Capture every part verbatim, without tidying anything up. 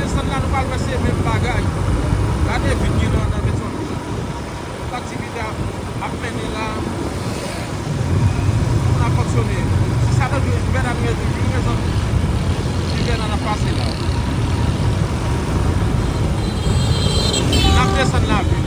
Desann la, nou pral wè se menm bagay. Gade vit gen nan, nan Petyonvil. Tout aktivite ap, ap mennen la. Moun ap fonksyone. Si sa nan jou gouvènman nou rete vin, mezanmi. Gouvènman ap pase la. N ap desann lavil.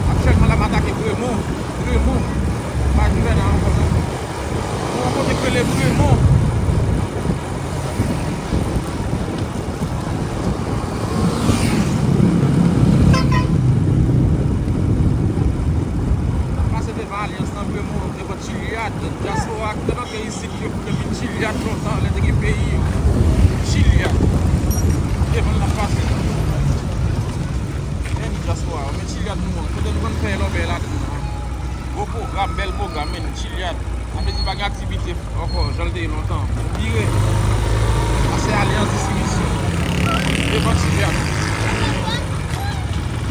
Aktyèlman la, m atake Bremon. Bremon. Pa Juvena ankò non. Yon kote k rele Bremon. Pase devan Alyans nan Bremon, devan Chiliad, dyaspora ki te manke isit yo, yo vin Chiliad lontan, lè te gen peyi yo. Chiliad. Devan l ap pase la. Men dyaspora, men Chiliad nou an. Kote nou konn fè lòbèy la tou an. Gwo pwogram, bèl pwogram, men Chiliad. Sa vle di pa gen aktivite ankò, jan l te ye lontan. Vire. Pase Alyans Distribisyon. Devan Chiliad.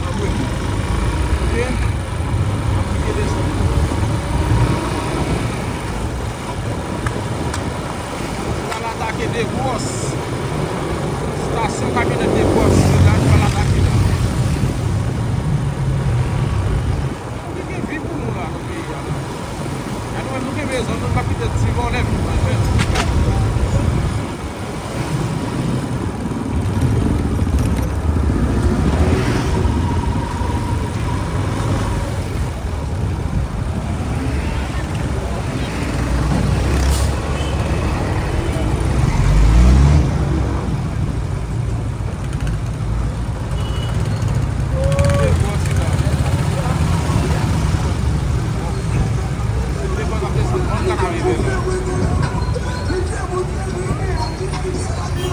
Nan Bremon. Ok? N ap kite desann. Pral atake Degwòs. Estasyon kamyonèt Degwòs. Se la nou pral atake la. Nou gen vi pou nou la nan peyi a. E nou menm nou kenbe zòn nou, nou pa kite ti vòlè vin pran zòn.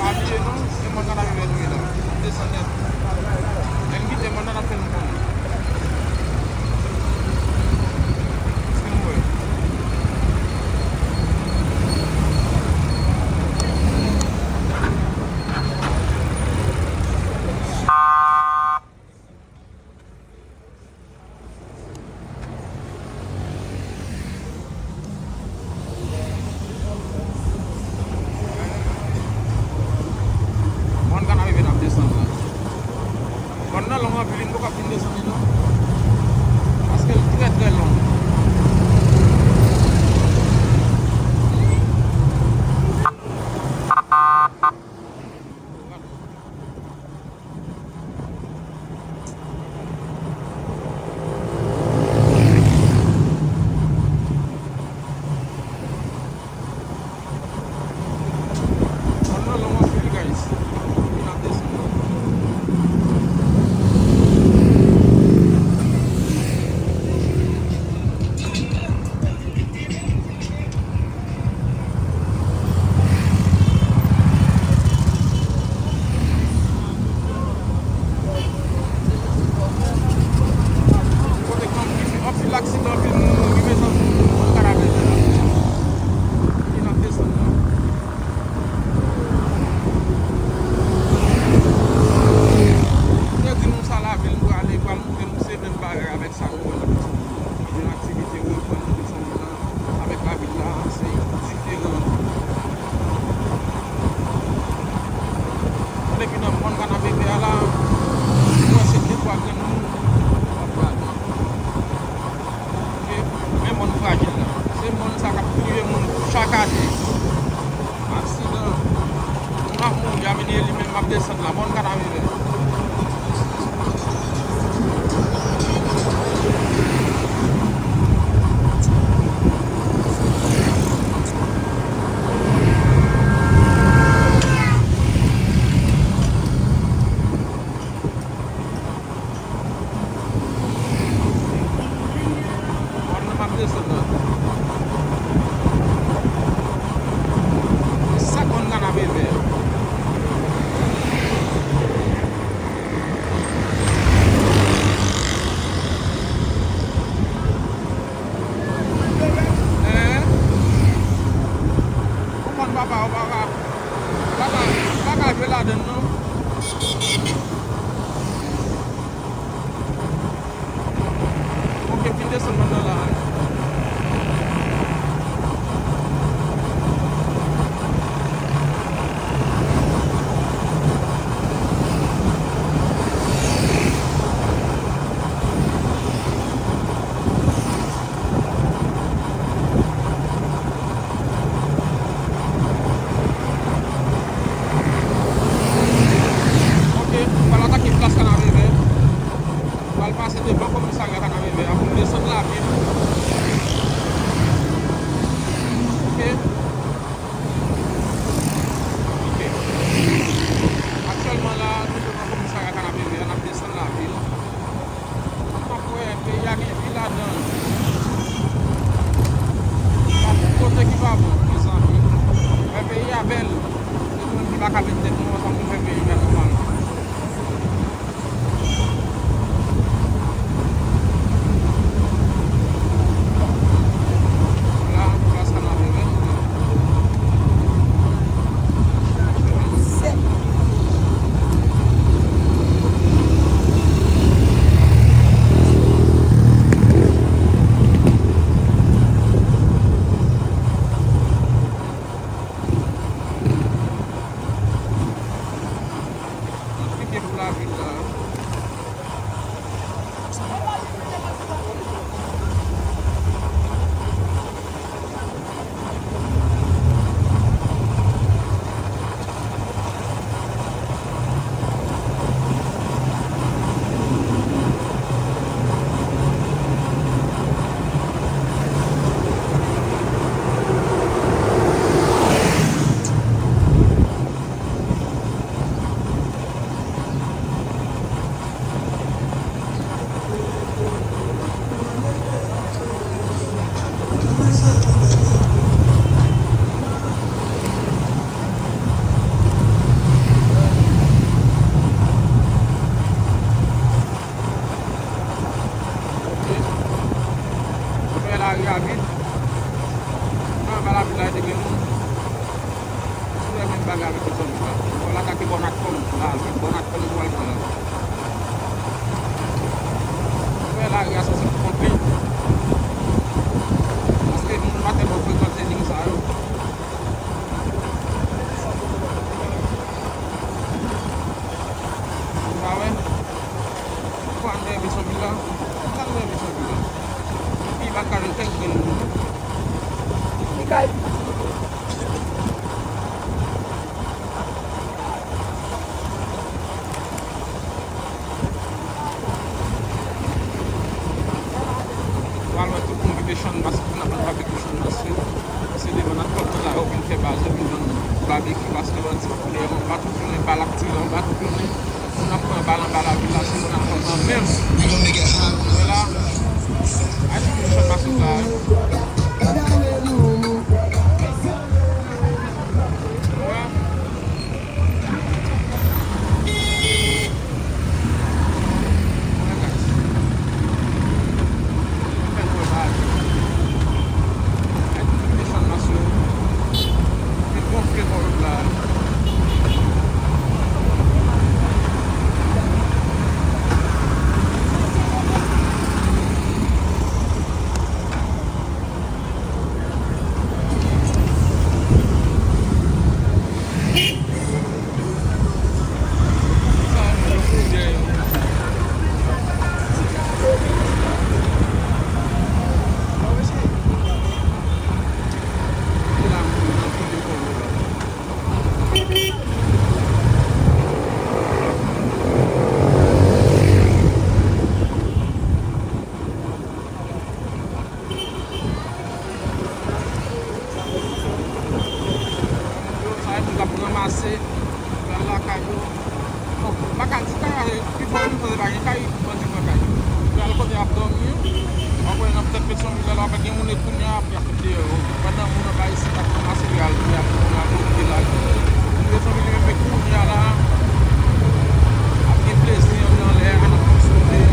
Pa bliye non, se mòn nan n ap rive nou ye la. Desann nèt. Lè n kite mòn nan, n ap fè nou konnen. Èske nou wè? Mòn Kanapevè n ap desann la. Mòn nan long anpil, li poko ap fin desann li non. Paske l trè, trè long. Mòn nan long anpil, guys. N ap desann. Kote k anpil, anpil aksidan, anpil moun mouri, mezanmi, moun ka lave tè la. Ki n ap desann nan. Te di nou sa lavil nou prale, pral montre nou se menm bagay avèk sa nou wè la. Yon aktivite reprann nan Petyonvil la, avèk lavil la, se diferan. Depi nan mòn Kanapevè a la, nou wè se de twa grenn moun k ap pran. Ok? Men mòn frajil la. Se mòn sa k ap touye moun chak ane. Aksidan. Moun ap mouri, a vini li menm ap desann la. Mòn Kanapevè. Mòn nan m ap desann nan. Sa konn Kanapevè. Yo ladann non. Ok, vin desann nan la. Ok, nou pral atake plas Kanapevè. Nou pral pase devan komisarya Kanapevè a pou nou desann ravin. Ok. Ok. Aktyèlman la, nou devan komisarya Kanapevè a, n ap desann ravin. Mwen kwè peyi a gen vi ladan l. Pa tout kote ki pa bon, mezanmi. Men peyi a bèl. Se nou menm ki pa ka met tèt nou ansanm pou fè peyi a nòmal. La, plas Kanapevè. Konplike pou lavi la. Fè lari a vid. Nan anba lavi la, te gen moun. Ou wè menm bagay avèk mezanmi la. Ou wè l atake bò Natcom la, wi, bò Natcom ou wè l pran la. Ou wè lari a sanse pou kont li. Paske moun pa tèlman frekante liy sa yo. Ou pa wè? Ou pa nève sou bil la? Ou pa nève sou bil la? Epi pa ka jwenn kèk grenn moun. Li kay. Ou al wè tout moun ki te chann maske, ki t ap fè babekyou chann maske. Se devan Natcom nan la yo vin fè baz yo, vin vann babekyou, paske bandi koulè yo anba tout jounen, bal ap tire anba tout jounen. Moun ap pran bal anba lavil la, se moun ap pran nan menm. Mwen la, a di moun chann maske sa a. Wè. Sa e moun k ap ranmase, pral lakay yo. Bon, m pa ka di kay a, pi fò moun panse pa gen kay, bandi pran kay. Pral kote y ap dòmi yo. W ap wè nan tèt Petyonvil la, w ap gen moun e kounye a, y ap mete yo. Pandan moun anba isit ap ranmase yo al, y ap, y ap okipe la. Petyonvil menm e kounye a la, ap gen plezi ann anlè, ann ap konsote.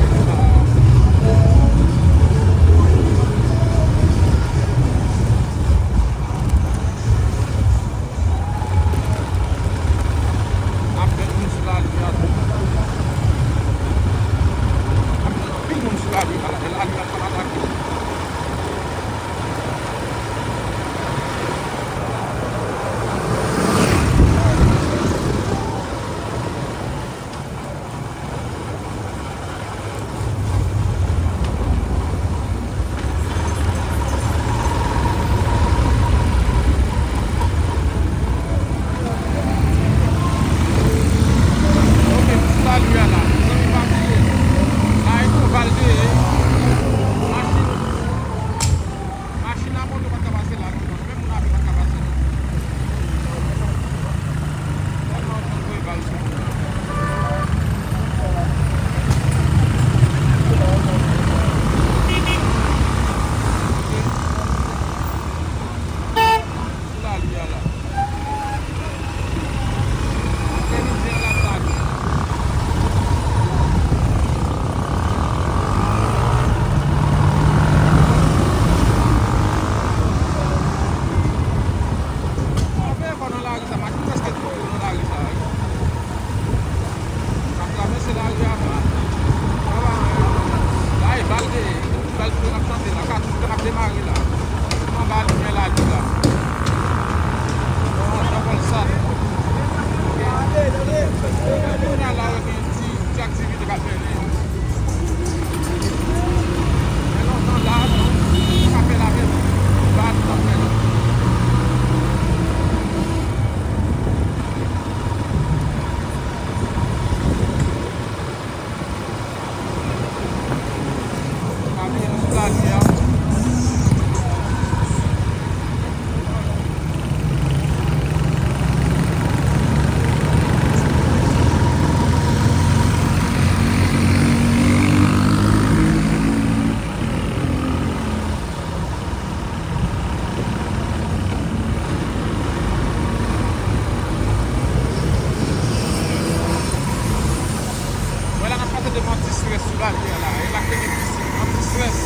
Wè la n ap pase devan Anti-Stress sou Lavyè la. E la k te gen pisin Anti-Stress.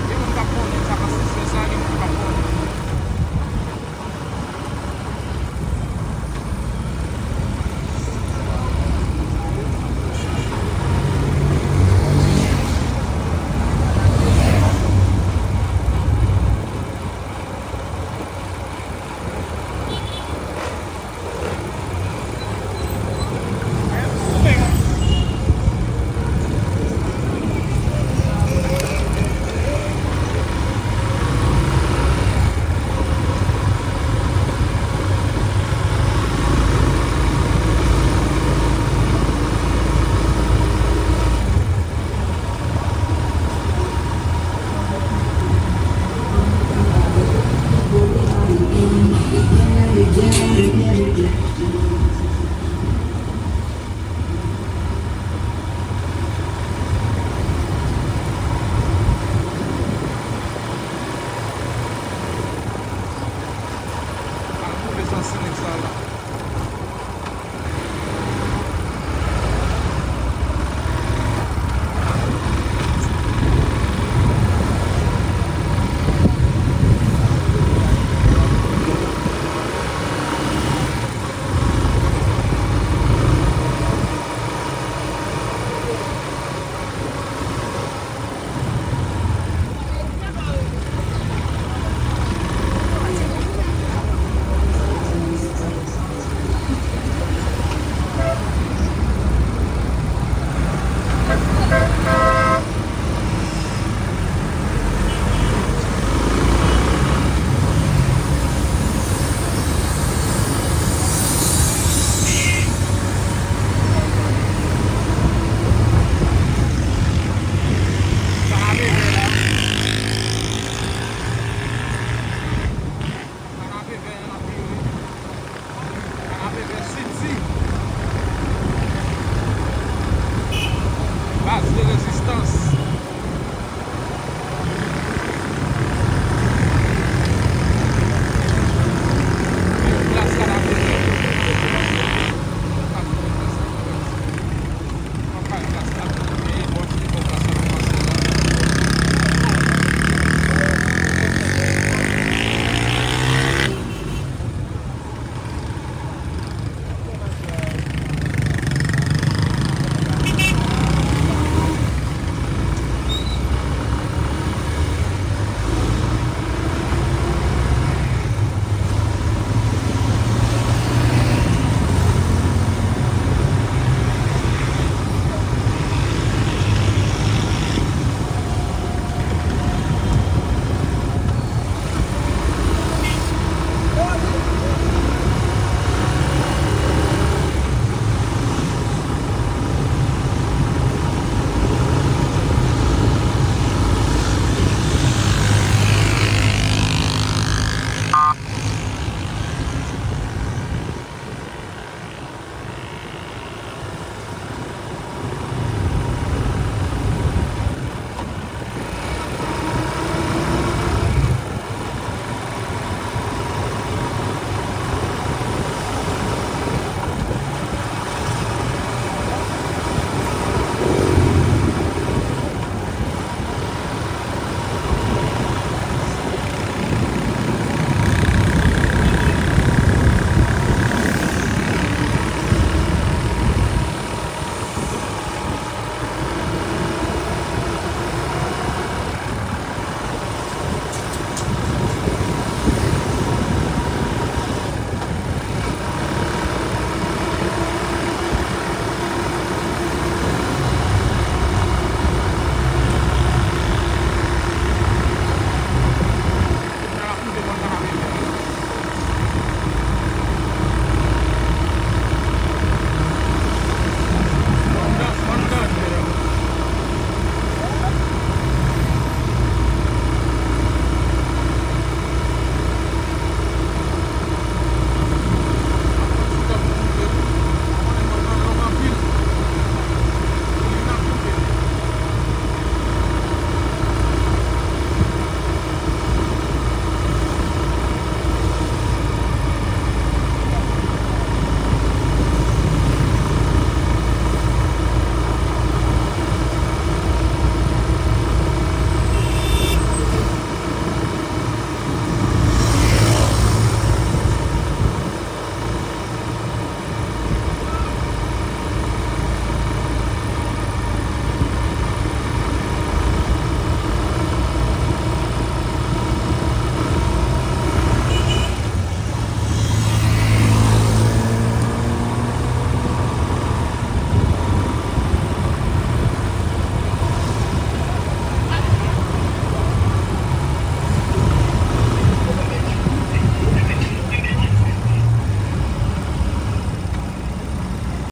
Gen moun k ap konnen sa k Anti-Stress la, gen moun k ap konnen.